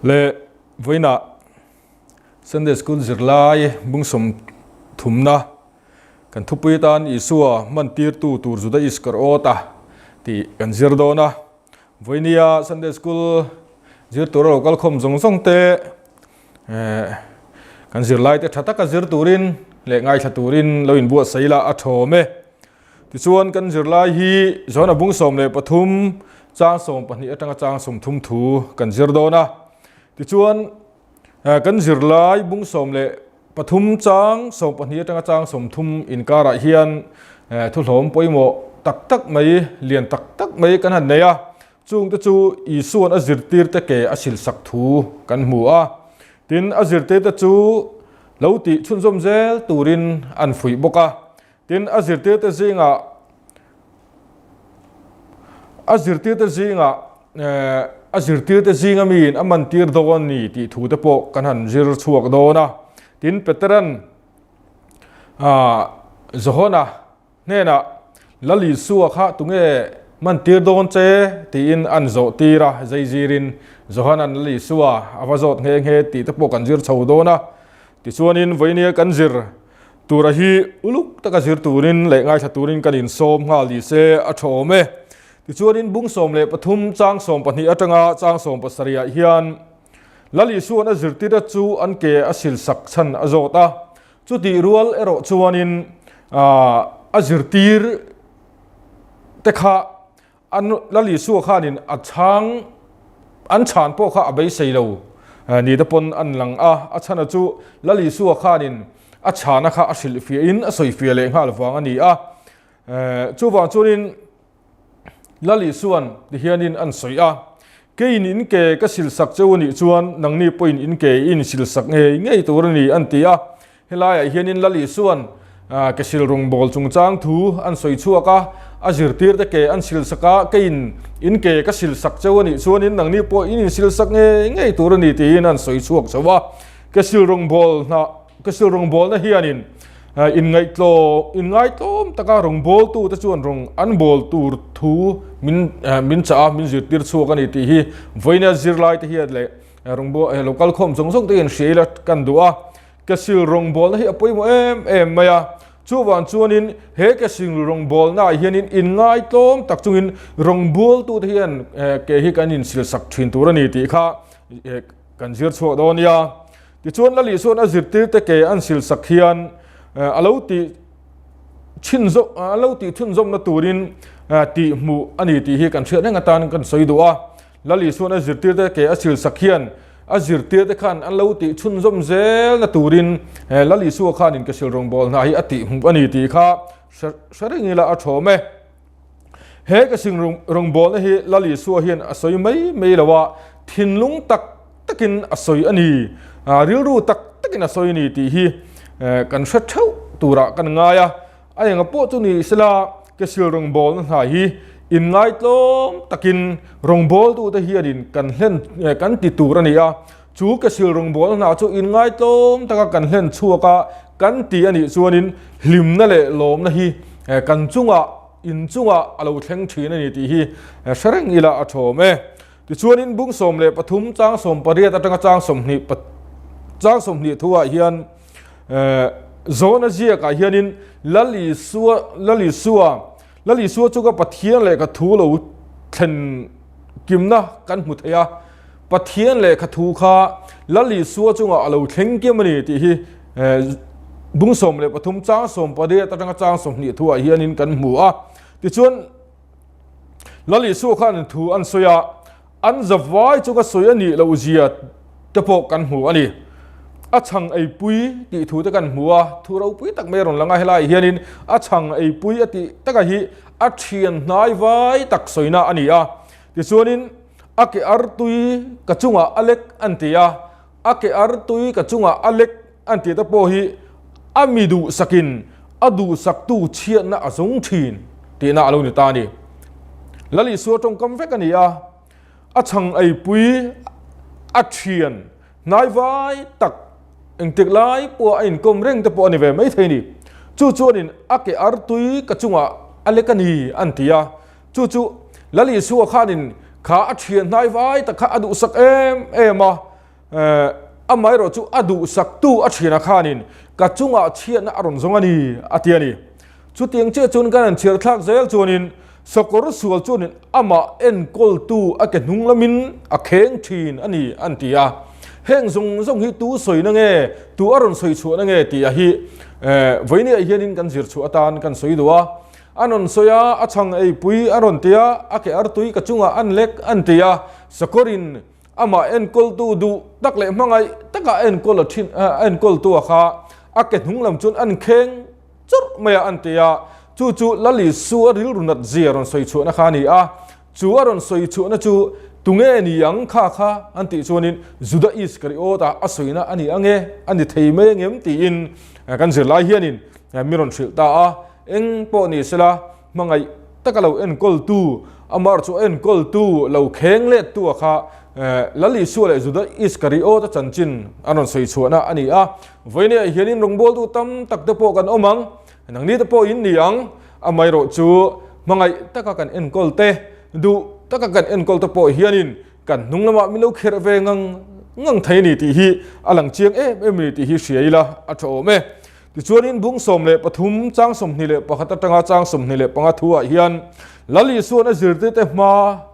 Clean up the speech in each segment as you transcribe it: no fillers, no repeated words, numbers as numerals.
Le vawiinah Sunday School zirlai bung 30na kan thupui atan Isua hman tirtu tur Juda Iskariota tih kan zir dawn a. Vawinia Sunday School zir tura lo kal khawm zawng zawng te kan zirlai te tha taka zir turin leh ngaithla turin lo inbuatsaih ila a thawm e. Tichuan kan zirlai hi Johana bung 13 chang 12 atanga chang 30 thu kan zir dawn a. Tichuan kan zirlai bung 13 chang 12 atanga chang 30 inkarah hian thuhlawm pawimawh tak tak mai, lian tak tak mai kan han nei a. Chungte chu Isua'n a zirtirte ke a silsak thu kan hmu a. Tin, a zirtirte chu lo tih chhunzawm zel turin an fuih bawk a. Tin, a zirtirte zingah a zirtirte zingah a zirtirte zinga miin a mantir dawn ni tih thu te pawh kan han zir chhuak dawn a. Tin, Petera'n Johana hnenah, Lal Isua kha tunge mantir dawn che? tiin an zawh tir a, zeizirin Johana'n Lal Isua a va zawt nghe nghe tih te pawh kan zir chho dawn a. Tichuanin vawinia kan zir Tura hi uluk taka zir turin leh ngaithla turin kan insawm nghal ni se a tha awm e. Tichuanin bung 13 chang 12 atanga chang 17 ah hian Lal Isua'n a zirtira chu an ke a silsak chhan a zawt a. Chutih rual erawh chuanin a zirtir te kha An Lal Isua khanin a chhang an chhan pawh kha a beisei lo ni te pawn an lang a, a chhana chu Lal Isua khanin a chhana kha a hrilhfiahin a sawifiah leh nghal vang a ni a. Chuvang chuanin Lal Isua'n tihianin an sawi a, Keiin in ke ka silsak cheu a nih chuan nangni pawhin in ke i insilsak ngei ngei tur a ni an ti a. Helaiah hianin Lal Isua'n ke sil rawngbâwl chungchâng thu an sawi chhuak a, a zirtîrte ke an silsak a, keiin in ke ka silsak cheu a nih chuanin nangni pawh in insilsak ngei ngei tur a ni tiin an sawi chhuak chho a. Ke sil rawngbâwl hna, ke sil rawngbâwlna hianin inngaihtlawm, inngaitlawm taka rawngbâwltute chuan rawng an bâwl tur thu min min chah a, min zirtîr chhuak a ni tih hi vawiina zirlaite hian leh rawngbâwl lo kal khawm zawng zawng te hian hria ila kan duh a. Kesil rawngbawlna hi a pawimawh em em mai a, chuvang chuanin he kesil rawngbawlnaah hianin inngaitlawm tak chungin rawngbawltute hian ke hi kan insilsak thin tur a ni tih kha kan zir chhuak dawn nia. Tichuan Lali chuan a zirtirte ke an silsak hian a lo tih chhin zawm a lo tih chhunzawmna turin tih hmuh a ni tih hi kan hriat reng atan kan sawi duh a. Lal Isua'n a zirtirte ke a silsak hian a zirtirte khan an lo tih chhunzawm zelna turin Lal Isua khanin ke sil rawngbâwl hna hi a tih hmuh a ni tih kha hre reng ila a thawm e. He ke sil rawngbâwlna hi Lal Isua hian a sawi mai mai lo a, thinlung tak takin a sawi a ni, rilru tak takin a sawi a ni tih hi kan hre theuh turah kan ngai a. A enga pawh chu ni sela, Kesil rawngbawlna hna hi inngaitlawm takin rawngbawltute hianin kan hlen kan ti tur a ni a. Chu Kesil rawngbawlna hna chu inngaitlawm taka kan hlen chhuak a, kan ti a nih chuanin hlimna leh lawmna hi kan chungah in chungah a lo thleng thin a ni tih hi hre reng ila a thawm e. Tichuanin bung 13 chang 18 atanga chang 20 chang 20 thuah hian Zawna ziakah hianin Lal Isua, Lal Isua, Lal Isua chu ka Pathian lehkha thu lo thlen kimna kan hmu thei a. Pathian lehkha thu kha Lal Isua chungah a lo thleng kim a ni tih hi bung 13 chang 18 atanga chang 20 thuah hianin kan hmu a. Tichuan Lal Isua khan thu an sawi a. An zavai chu ka sawi a nih loh zia te pawh kan hmu a ni. A chhang eipui tih thu te kan hmu a, thu ropui tak mai a rawn lang a, helaiah hianin a chhang eipui a tih taka hi a thian hnai vai tak sawina a ni a. Tichuanin a ke artui ka chungah a lek an ti a, a ke artui ka chungah a lek an tih te pawh hi a mi duhsakin a duhsaktu chhiatna a zawng thin tihna a lo ni ta a ni. Lal Isua tawngkam vek a ni a, a chhang eipui a thian hnaivai tak engtik lai pawh a inkawm reng te pawh a ni ve maithei a ni. Chu chuanin a ke artui ka chungah a lek a ni an ti a, chu chu Lal Isua khanin kha a thian hnaivai tak kha a duhsak em em a. Amaherawh chu a duhsaktu a thiana khanin ka chungah chhiatna a rawn zawng a ni, a ti a ni. Chutiang chiah chuan kan han chhiar thlak zel chuanin sakawr sual chuanin amah enkawltu a ke hnung lamin a kheng thin a ni an ti a. Heng zawng zawng hi tu sawina nge, tu a rawn sawi chhuahna nge tih a hi vawinia hianin kan zir chhuah atan kan sawi duh a. An rawn sawi a, a chhang eipui a rawn ti a, a ke artui ka chungah an lek an ti a, sakawrin Amah enkawltu duh tak leh hmangaih taka enkawl a thin a enkawltu a kha a ke hnung lam chuan an kheng churh mai a an ti a, chu chu Lal Isua rilru nat zia rawn sawi chhuahna kha a ni a, chu a rawn sawi chhuahna chu tunge ni ang kha kha an tih chuanin Juda Iskariot ah a sawina a ni ang e, a ni thei mai angem tiin kan zirlai hianin mi rawn hrilh ta a, eng pawh ni sela Hmangaih taka lo enkawltu, amah chu enkawltu lo kheng lettu a kha Lal Isua leh Juda Iskariot-a chanchin an rawn sawi chhuahna a ni a. Vawinia hianin rawngbawltu tam tak te pawh kan awm ang, nangni te pawh in ni ang. Amaherawh chu hmangaih taka kan enkawl te, duh taka kan enkawl te pawh hianin kan hnung lamah min lo kherh ve ngang ngang thei a ni tih hi a lang chiang em em a ni tih hi hria ila a tha awm e. Tichuanin bung 13 chang 21 atanga chang 25 thu ah hian Lal Isuan a zirtirte hma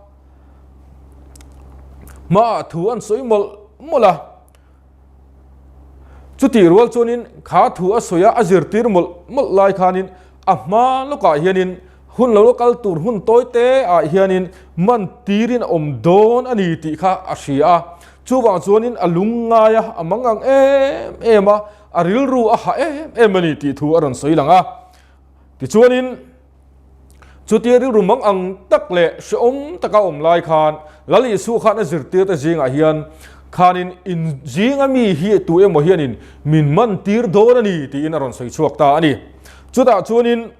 hmaah thu an sawi mawlh mawlh a. Chutih rual chuanin kha thu a sawi a, a zirtir mawlh mawlh lai khanin a hma lawkah hianin hun lo kal tur hun tawi te ah hianin man tirin a awm dawn a ni tih kha a hria a. Chuvang chuanin a lung ngai a, a mangang em em a, a rilru a ha em em a ni tih thu a rawn sawi lang a. Tichuanin chutia rilru mang ang tak leh hrehawm taka awm lai khan Lal Isua khan a zirtirte zingah hian khanin in zinga mi hi tu emaw hianin min man tir dawn a ni tiin a rawn sawi chhuak ta a ni. Chutah chuanin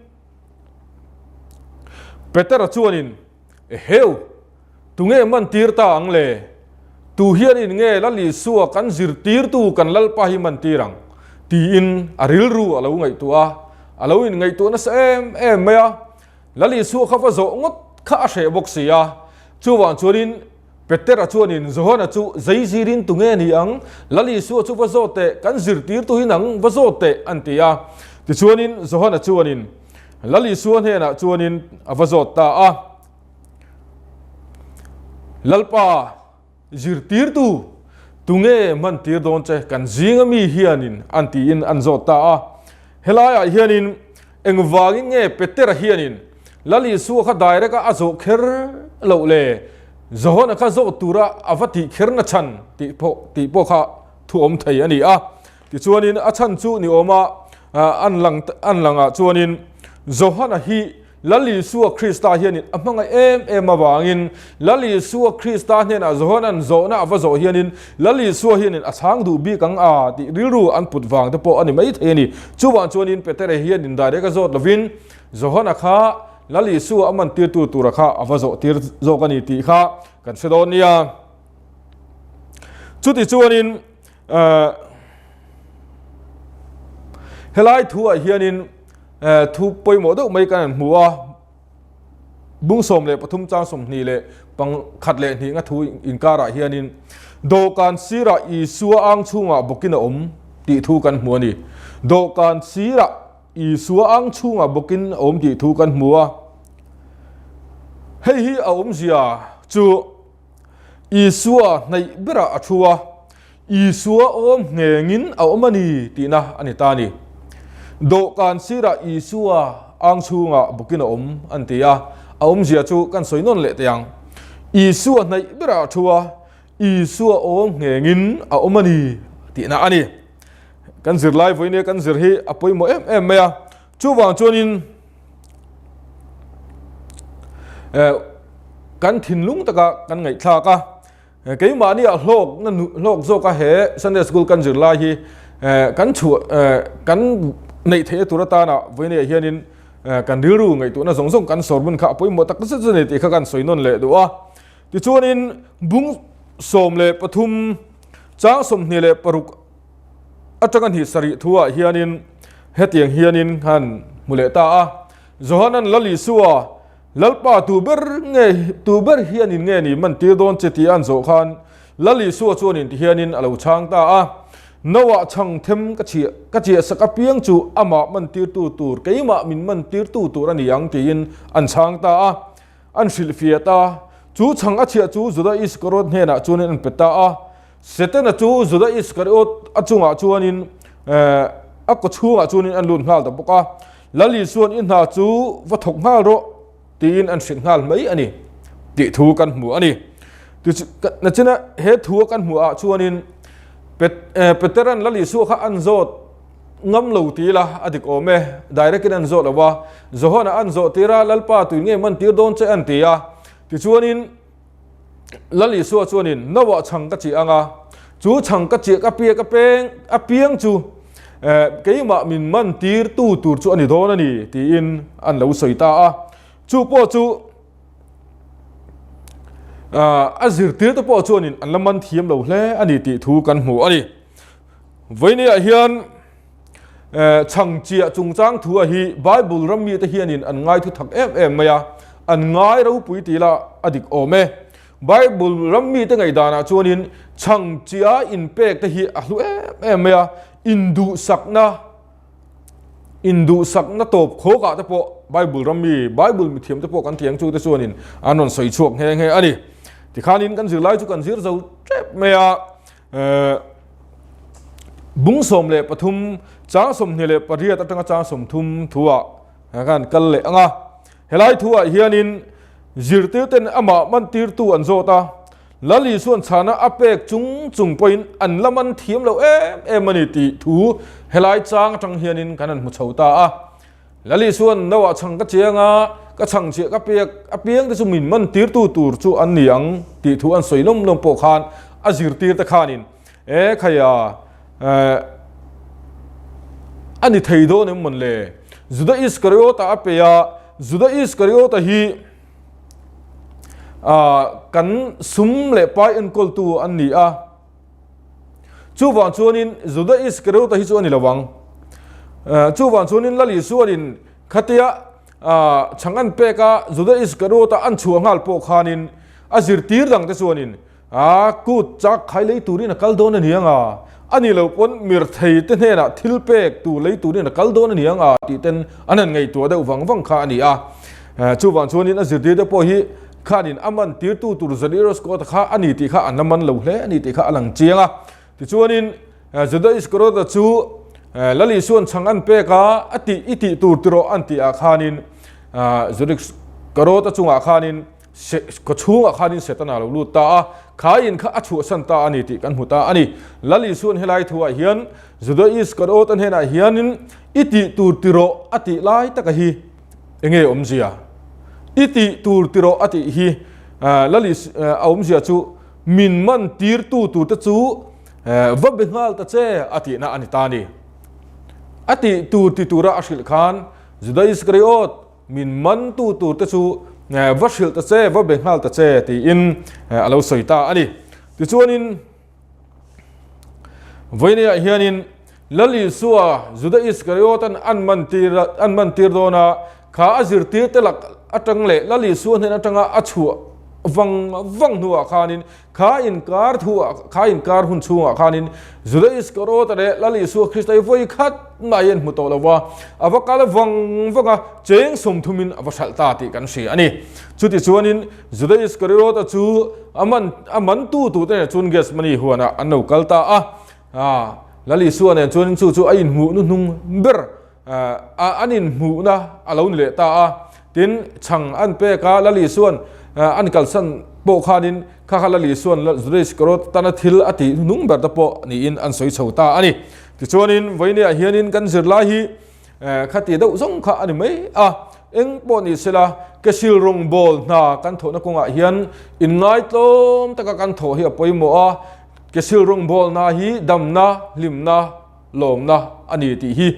Petera chuanin Eheu! Tunge man tir ta ang le? Tu hianin nge Lal Isua kan zirtirtu kan Lalpa hi man tir ang? tiin a rilru a lo ngaihtuah a, a lo inngaihtuah nasa em em mai a. Lal Isua kha va zawh ngawt kha a hreh bawk si a. Chuvang chuanin Petera chuanin Johana chu zeizirin tunge ni ang? Lal Isua chu va zawt teh, kan zirtirtu hi nang va zawt teh an ti a. Tichuanin Johana chuanin Lal Isua hnenah chuanin a va zawt ta a. Lalpa, zirtirtu, tunge hmantir dawn che kan zinga mi hianin an tiin an zawt ta a. Helaiah hianin engvangin nge Petera hianin Lal Isua kha direct a a zawh kher loh le Johana kha zawh tura a va tih kher na chhan tih pawh tih pawh kha thu awm thei a ni a. Tichuanin a chhan chu ni awma an lang an langah chuanin Johana hi Lal Isua Krista hianin a hmangaih em em avangin Lal Isua Krista hnenah Johana'n zawhna a va zawh hianin Lal Isua hianin a chhang duh bik ang a tih rilru an put vang te pawh a ni mai thei a ni. Chuvang chuanin Petere hianin direct a zawt lovin Johana kha Lal Isua a mantirtu tura kha a va zawh tir zawk a ni tih kha kan hre dawn nia. Chuti chuanin Helai thu ah hianin thu pawimawh deuh mai kan han hmu a, bung 13 chang 20 leh pangkhat leh hnih nga thu inkarah hianin dawhkan sirah Isua ang chhungah bawkin a awm tih thu kan hmu a ni. Dawhkan sirah Isua ang chhungah bawkin a awm tih thu kan hmu a, hei hi a awmzia chu Isua hnaih berah a thu a, Isua awm nghengin a awm a ni tihna a ni ta a ni. Dawhkan sirah Isua ang chhungah bawkin a awm an ti a, a awmzia chu kan sawi nawn leh teh ang. Isua hnaih berah a thu a, Isua awm nghengin a awm a ni tihna a ni. Kan zirlai vawinia kan zir hi a pawimawh em em mai a, chuvang chuanin kan thinlung taka kan ngaihthlak a, Keimahni ah hlawk na hlawk zawk a he Sunday School kan zir lai hi kan chhuah kan neih theihna tur atana vawiinah hianin kan rilru ngaihtuahna zawng zawng kan sawr hmun kha a pawimawh tak zet zet a ni tih kha kan sawi nawn leh duh a. Tichuanin bung 13 chang 26 atanga hnih sarih thu ah hianin hetiang hianin han hmu leh ta a, Johanan Lal Isua Lalpa tu ber nge tu ber hianin nge ni man tir dawn che tih an zawh khan Lal Isua chuanin tihianin a lo chhang ta a, Noah chhang them ka chhiah ka chiah sak apiang chu amah mantirtu tur keimah min mantirtu tur a ni ang tiin an chhang ta a. An hrilhfiah ta. Chu chhang a chhiah chu Juda Iskariot hnenah chuanin an pe ta a. Setana chu Juda Iskariot a chungah chuanin a kaw chhungah chuanin an lut nghal ta bawk a. Lal Isuan i hna chu va thawk nghal rawh tiin an hrilh nghal mai a ni tih thu kan hmu a ni. Nachina he thu a kan hmuh ah chuanin Peteran Lal Isua kha an zawt ngam lo ti ila a dik awm e. Direct in an zawt lo a, Johana an zawh tir a, Lalpa tui nge man tir dawn che an ti a. Tichuanin Lal Isua chuanin Noah chhang ka chih ang a, chu chhang ka chiah ka piak apeng apiang chu keimah min man tir tu tur chu a ni dawn a ni tiin an lo sawi ta a. Chu pawh chu a zirtir te pawh chuanin an la man thiam lo hle a ni tih thu kan hmu a ni. Vawinia hian chhang chiah chungchang thu a hi Bible ram mite hianin an ngai thu thak em em mai a, an ngai ropui tih lah a dik awm e. Bible ram mite ngaihdanah chuanin chhang chiah inpek te hi a hlu em em mai a, induhsakna induhsakna tawp khawkah te pawh Bible ram mi, Bible mithiam te pawh kan thiang chu te chuanin an rawn sawi chhuak nghe nghe a ni. Tikhanin kan zirlai chu kan zir zo tep mai a. Bung 13, chang 28 atanga chang 30 thuah khan kal leh ang a. Helai thuah hianin zirtirten amah mantirtu an zawt a, Lal Isuan chhana a pek chung chung pawhin an la man thiam lo em em a ni tih thu helai chang atang hianin kan han hmu chho ta a. Lal Isuan Noah chhang ka chiang a, ka chhang chiah ka pek apiang te chu min man tirtu tur chu an ni ang tih thu an sawi lawm lawm pawh khan a zirtir te khanin e khaia a ni thei dawn em mawn le? Juda Iskariota a pe a, Juda Iskariota hi kan sum leh pai enkawltu an ni a. Chuvang chuanin Juda Iskariota hi chu a ni lo ang. Chuvang chuanin Lal Isuanin khatia chhang an pek a Juda Iskariota an chhuah nghal pawh khanin a zirtir dang te chuanin a kut chak khai lei turin a kal dawn a ni ang a, a ni lo pawn mirthei te hnenah thil pek tur lei turin a kal dawn a ni ang a tih ten an han ngaihtuah deuh vang vang kha a ni a. Chuvang chuanin a zirtir te pawh hi Khanin a man tirtu tur Zeliros kawta kha a ni tih kha an la man lo hle a ni tih kha a lang chiang a. Tichuanin Juda Iskariota chu Lal Isuan chhang an pek a, a tih i tih tur tirawh an tih ah khanin Juda Iskariota chungah khanin kaw chhungah khanin Setana a lo lut ta a, kha in kha a chhuahsan ta a ni tih kan hmu ta a ni. Lal Isuan helai thuah hian Juda Iskariota hnenah hianin i tih tur tirawh a tih lai taka hi Enge awmzia? I tih tur ti rawh a tih hi Lali a awmzia chu min man tirtu tur te chu va be nghal ta che a tihna a ni ta a ni. A tih tur ti tura a hrilh khan Juda Iskariot min mantu tur te chu va hrilh ta che, va be nghal ta che tiin a lo sawi ta a ni. Tichuanin Vawinia hianin Lal Isua Juda Iskariot-an an mantir an mantir dawn a, kha a zirtirte lak atang leh Lal Isua hnen atanga a chhuah vang vang hnuah khanin kha inkar thuah kha inkar hun chhungah khanin Juda Iskariot-a leh Lal Isua Krista hi vawi khat mah hi an hmu tawh lo va, a va kal vang vang a, cheng sawmthumin a va hralh ta tih kan hria a ni. Chutichuanin Juda Iskariot-a chu a man a mantu tute nen chuan Gethsemane huanah an lo kal ta a. A, Lal Isua nen chuanin chu chu a inhmuh hnuhnung ber a an inhmuhna a lo ni leh ta a. Tin, chhang an pek a, Lal Isuan an kalsan pawh khanin kha kha Lal Isuan Juda Iskariot tana thil a tih hnuhnung ber te pawh niin an sawi chho ta a ni. Tichuanin vawinia hianin kan zirlai hi Khati deuh zawng kha a ni mai a, eng pawh ni sela kesil rawngbâwl hna kan thawhna kawngah hian inngaitlawm taka kan thawh hi a pawimawh a, kesil rawngbâwlna hi damna, hlimna, lawmna a ni tih hi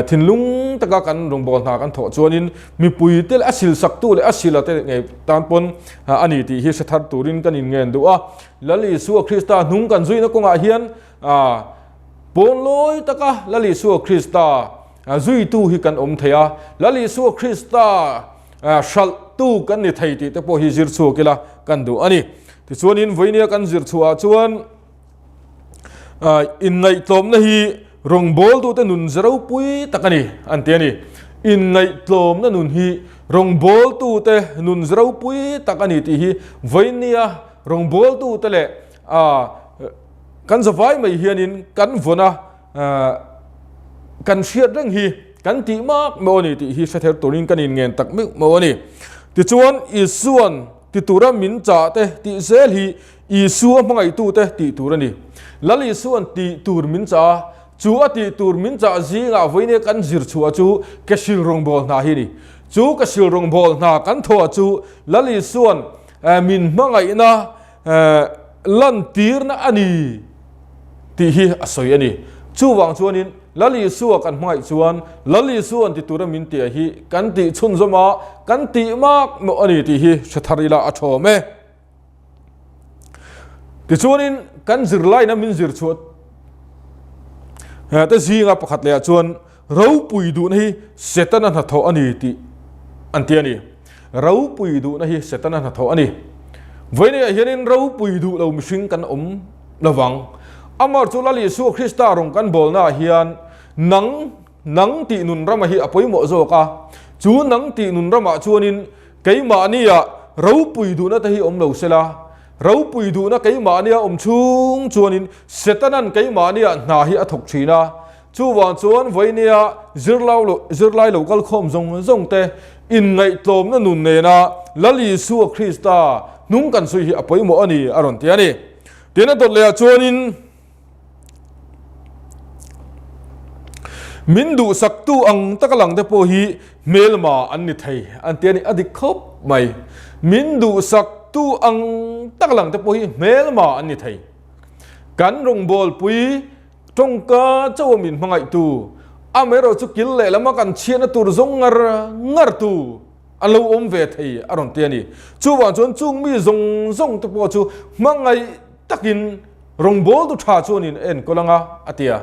thinlung taka kan rawngbâwl hna kan thawh chuanin mipuite leh a silsaktu leh a sila te ngei tan pawn a ni tih hi hre thar turin kan inngen duh a. Lal Isua Krista hnung kan zuina kawngah hian Pawnlawi taka Lal Isua Krista zuitu hi kan awm thei a, Lal Isua Krista hralhtu kan ni thei tih te pawh hi zir chhuak ila kan duh a ni. Tichuanin vawinia kan zir chhuah ah chuan inngaihtlawmna hi rawngbawltute nun ze ropui tak a ni an ti a ni. Inngaihtlawmna nun hi rawngbawltute nun ze ropui tak a ni tih hi vawinia rawngbawltute leh kan zavai mai hianin kan vawn a, kan hriat reng hi kan tih mak maw a ni tih hi hre ther turin kan inngen tak meuh maw a ni. Tichuan Isuan ti tura min chah te tih zel hi Isua hmangaihtute tih tur a ni. Lal Isuan tih tur min chah a, chu a tih tur min chah zingah vawinia kan zir chhuah chu ke sil rawngbâwl hna hi a ni. Chu ke sil rawngbâwl hna kan thawh chu Lal Isuan min hmangaihna lantirna a ni tih hi a sawi a ni. Chuvang chuanin Lal Isua kan hmangaih chuan Lal Isuan ti tura min tia hi kan tih chhunzawm a, kan tih mak mawh a ni tih hi hre thar ila a thawm e. Tichuanin kan zirlaina min zir chhuah te zinga pakhat lehah chuan ropui duhna hi Setana hnathawh a ni tih an ti a ni. Ropui duhna hi Setana hnathawh a ni. Vawiinah hianin ropui duh lo mihring kan awm lovang. Amah chu Lal Isua Krista rawng kan bawlnaah hian nang nang tih nun rama hi a pawimawh zawk a. Chu nang tih nun ramah chuanin Keimahnia ropui duhna te hi awm lo sela, ropui duhna keimahnia awm chhung chuanin Setanan keimahnia hna hi a thawk thin a. Chuvang chuan vawinia zirlai lo kal khawm zawng zawng te inngaihtlawmna nun nena Lal Isua Krista hnung kan sawi hi a pawimawh a ni a rawn ti a ni. Tin a dawt lehah chuanin. Min duhsaktu ang taka lang te pawh hi hmelma an ni thei an ti a ni, a dik khawp mai. Min duhsaktu ang taka lang te pawh hi hmelma an ni thei. Kan rawngbawlpui tawngka chauha min hmangaihtu, amaherawh chu kil lehlam a kan chhiatna tur zawng ngar ngartu an lo awm ve thei a rawn ti a ni. Chuvang chuan chung mi zawng zawng te pawh chu hmangaih takin Rawngbawltu tha chuan in enkawl anga a ti a.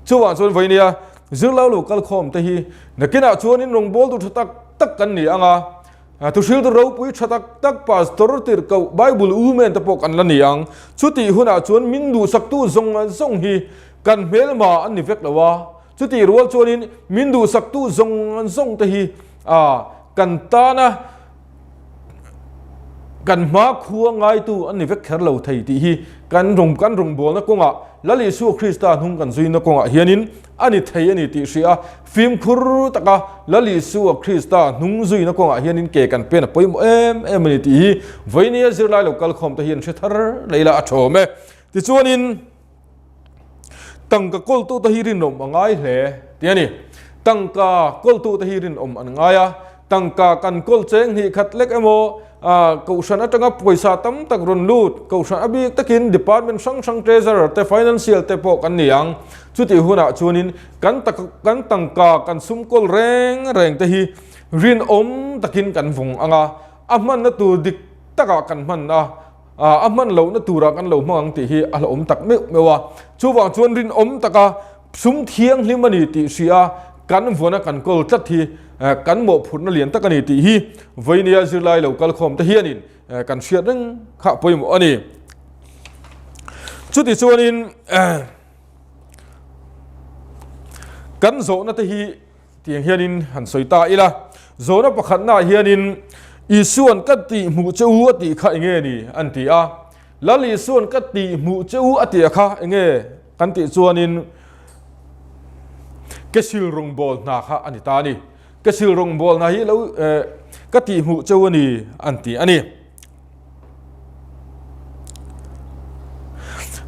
Chuvang chuan vawinia zirlai lo kalkhawm te hi nakinah chuanin rawngbawltu tha tak tak kan ni anga, thuhriltu ropui tha tak tak pastor tirhkoh Bible u-men te pawh kan la ni ang. Chutih hunah chuan min duhsaktu zawng zawng hi kan hmelma an ni vek lo a. Chutih rual chuanin min duhsaktu zawng zawng te hi kan tana Kan hma khua ngaitu an ni vek kher lo thei tih hi kan rawng kan rawngbawlna kawngah Lal Isua Krista hnung kan zuina kawngah hianin a ni thei a ni tih hria a, fimkhur taka Lal Isua Krista hnung zuina kawngah hianin ke kan pen a pawimawh em em a ni tih hi vawinia zirlai lo kalkhawm te hian hre thar leila a thawm e. Tichuanin. Tangka kawltute hi rinawm a ngai hle tih a ni. Tangka kawltute hi rinawm an ngai a, tangka kan kawl cheng hnih khat lek emaw, kohhran atanga pawisa tam tak rawn lut, kohhran a bik takin department hrang hrang treasurer te, financial te pawh kan ni ang. Chutih hunah chuanin kan kan tangka kan sum kawl reng reng te hi rinawm takin kan vawng ang a, a hmanna tur dik takah kan hman a. A hman lohna turah kan lo hmang ang tih hi a hlauhawm tak meuh meuh a. Chuvang chuan rinawm taka sum thianghlim a ni tih hria kan vuana kan kawl tlat hi kan mawhphurhna lian tak a ni tih hi vawinia zirlai lo kalkhawm te hianin kan hriat reng kha pawimawh a ni. Chuti chuanin kan zawhna te hi Tiang hianin han sawi ta ila, Zawhna pakhatnaah hianin Isua'n ka tih hmuh che u a tih kha enge ni? an ti a. Lal Isua'n ka tih hmuh che u a tih a kha enge kan tih chuanin ke sil rawngbâwl hna kha a ni ta a ni. Ke sil rawngbâwl hna hi lo ka tih hmuh che u a ni an ti a ni.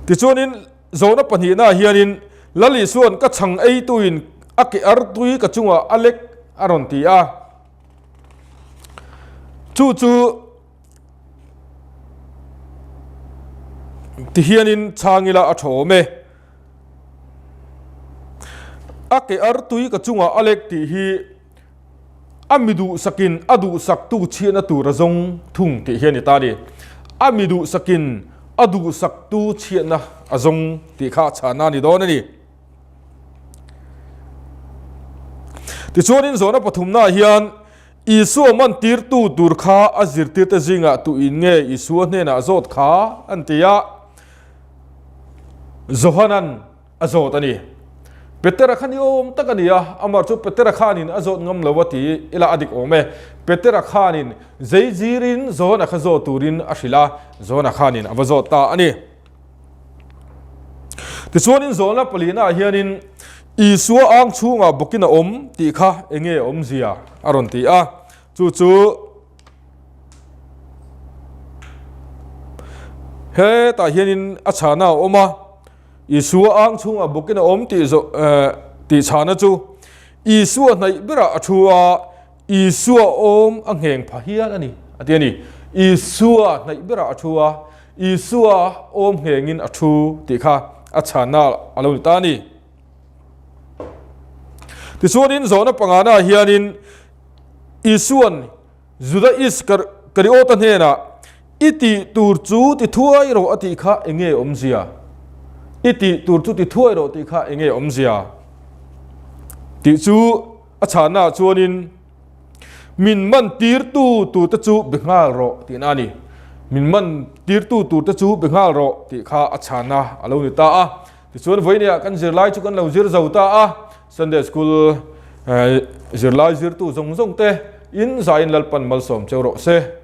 Tichuanin Zawhna pahnihnaah hianin Lal Isua'n ka chhang eituin a ke artui ka chungah a lek a rawn ti a. Chu chu ti hianin chhang ila a tha awm e. A ke artui ka chungah a lek tih hi A mi duhsakin a duhsaktu chhiatna tur a zawng thung tih hi a ni ta a ni. A mi duhsakin a duhsaktu chhiatna a zawng tih kha a chhahna a ni dawn a ni. Tichuanin zawhna pathumnaah hian. Isua man tirtu tur kha a zirtirte zingah tuin nge Isua hnenah zawt kha? an ti a. Johanan a zawt a ni. Petera kha ni awm tak a ni a, amah chu Petera khanin a zawt ngam lo a ti ila a dik awm e. Petera khanin zeizirin Johana kha zawt turin a hrilh a, Johana khanin a va zawt ta a ni. Tichuanin zawhna palinaah hianin Isua ang chhungah bawkin a awm tih kha eng nge awmzia a rawn ti a, chu chu hetah hianin a chhana a awm a, Isua ang chhungah bawkin a awm tih zawh tih chhana chu Isua hnaih berah a thu a, Isua awm a ngheng pha hial a ni a ti a ni. Isua hnaih berah a thu a, Isua awm nghengin a thu tih kha a chhanna a lo ni ta a ni. Tichuanin zawhna pangana hianin Isuan Juda Iskariota hnenah I tih tur chu ti thuai rawh a tih kha eng nge awmzia? I tih tur chu ti thuai rawh tih kha eng nge awmzia? Tih chu a chhannaah chuanin min man tirtu turte chu be nghal rawh tihna a ni. Min man tirtu turte chu be nghal rawh tih kha a chhanna a lo ni ta a. Tichuan vawinia kan zirlai chu kan lo zir zo ta a, Sunday School zirlai zirtu zawng zawng te in zaiin Lalpan malsawm cheu rawh se.